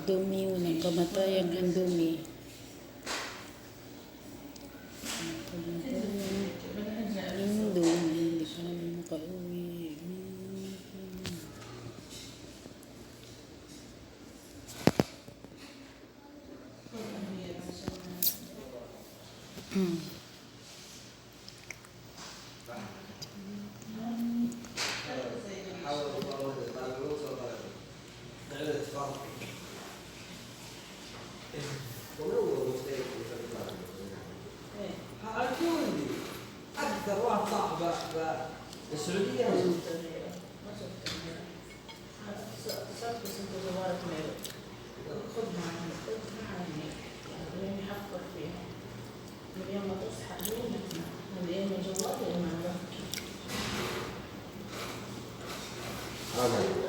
Dumi, walang kamatayang ang dumi. Walang kamatayang ang dumi. Hindi pa kami makauwi. اكثر واحد صاحبه السعوديه. ما شفت أميرة. اتصلت بس انت جوالك ما يرد. خذها عني، خذها عني، يعني حفر فيها من يوم ما تصحى لين تنام، من يوم جوال يا اما. هذا.